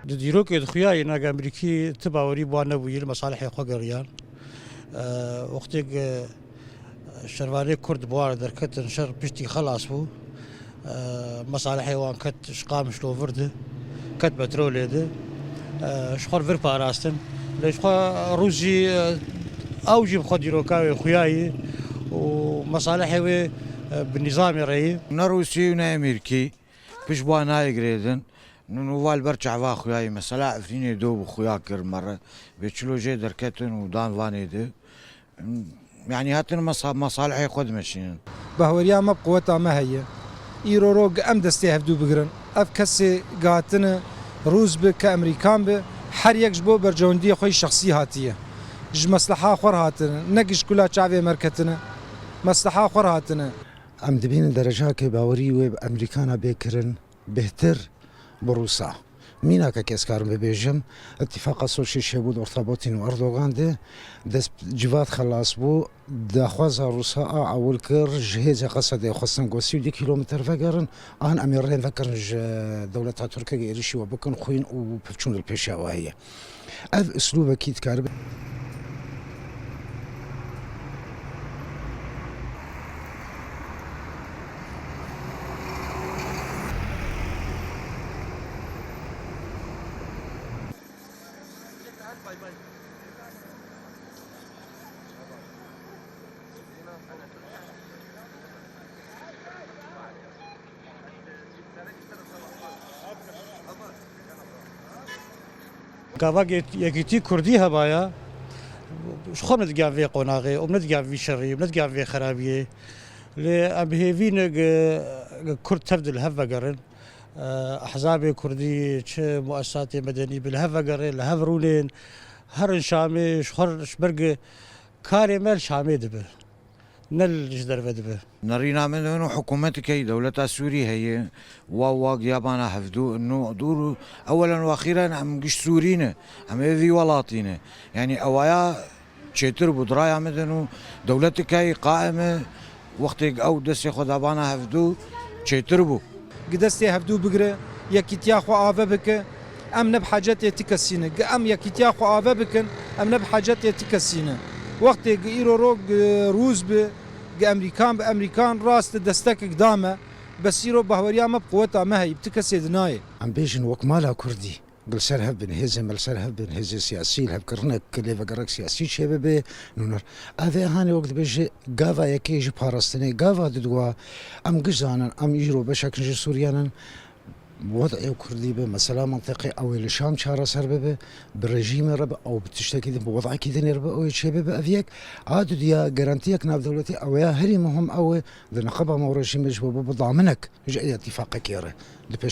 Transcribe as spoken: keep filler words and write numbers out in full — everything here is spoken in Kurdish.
Di dîrokê de xuya yê nag Amerîkî ti bawerî bi wan nebûyî, li mesalihê xwe geriyan. E, wextêk, e, şervanê Kurd bi wan re derketin, şer piştî xelas bû. E, mesalihê wan ket ji Qamişlo vir de, ket petrolê de. E, ji xwe vir parastin. Lê ji xwe Rûs jî, e, ew jî bi xwe dîroka wê xuya yî û mesalihê wê, e, bi nîzamê re yî. Ne Rûsî û ne Amerîkî. Pişt bi wan nayê girêdin. Nû, nû va li ber çava xuya yî. Mesela Efrînê do bi xuya kir mere. Bê çilo jê derketin û dan vanê de. Yanî hatin mesa-, mesalihê xwe dimeşînin. Bahweriya me bi quweta me heye. Îro ro gi em destê hevdû bigirin. Ev kesê gihatine Rûs bi, ke Emerîkan bi, her yek ji bo berjewendiyê xwe yî şexsî hatiye. Ji mesleha xwe re hatine, ne gi ji kula çavê me re ketine. Mesleha xwe re hatine. Em dibînin derecakê bawerî wê bi Emerîkana bê kirin. Bêhtir bi Rûsa. Mînakekê ez karim bibêjim, îtîfaqa Soçî çêbû di orta Putin û Erdogan de, dest civat xelas bû, daxwaza Rûsa a ewil kir, ji hêzê Qesedê xwestin ku sî û du kîlometr vegerin, an em ê rê vekirin ji dewleta Tirkiyê êrişî we bikin, xwîn û pevçûn li pêşiya we heye. Ev uslûbekî dikaribe. Gava yek-, yekîtî Kurdî hebaya, ji xwe min digiyan vê qonaxê û min digiyan vî şerî, min digiyan vê xerabiyê. Lê em bi hêvî ne gi, gi Kurd tev de li hev vegerin. Ehzabê Kurdî, çi muesesatê medenî bi li hev vegerin, li hev rûnên, herin Şamê, ji xwe ji ber gi karê me li Şamê dibe. Ne li ji derve dibe. Nerîna min hûn û hikûmetikê dewleta Sûrî heye. Wa, wa giya bana hevdû, nû dûr û ewelen û axîren em giş Sûrî ne. Em ê vî welatî ne. Yanî ewaya çêtir bû, di raya min de nû dewletikê qaim e. Wextê ew destê xwe da bana hevdû çêtir bû. Gi destê hevdû bigire, yekîtiya xwe ave bike. Em ne bi hacetê ti kesî ne. Gi em yekîtiya xwe ave bikin, em ne bi hacetê ti kesî ne. Wextê gi îro ro gi Rûs bi, gi Emerîkan bi, Emerîkan rast destekek da me. Bes îro bahweriya me bi quweta me heyî, bi ti kesê di nayê. Em bêjin wek mala Kurdî. Li ser hev bin, hêzên me li ser hev bin, hêzên siyasî, li hevkirinek, lêvegerek siyasî çêbibe, nûner. Ev ê hanê wek dibêje, gava yekê ji parastinê, gava didwa, em giş zanin, em îro beşek ji Sûriye nin, wed'ê Kurdî bi, mesela mentiqê ew ê li Şam çareser bibe, bi rejîmê re bi, ew bi tiştekî din, bi wed'ekî dinê re bi, ew ê çêbibe, ev yek, a dudiya garantiyek navdewletî, ew ya herî muhim ew e, di niqaba me û rejîmê ji bo bibe daminek ji ê îtîfaqekê re. Di pêş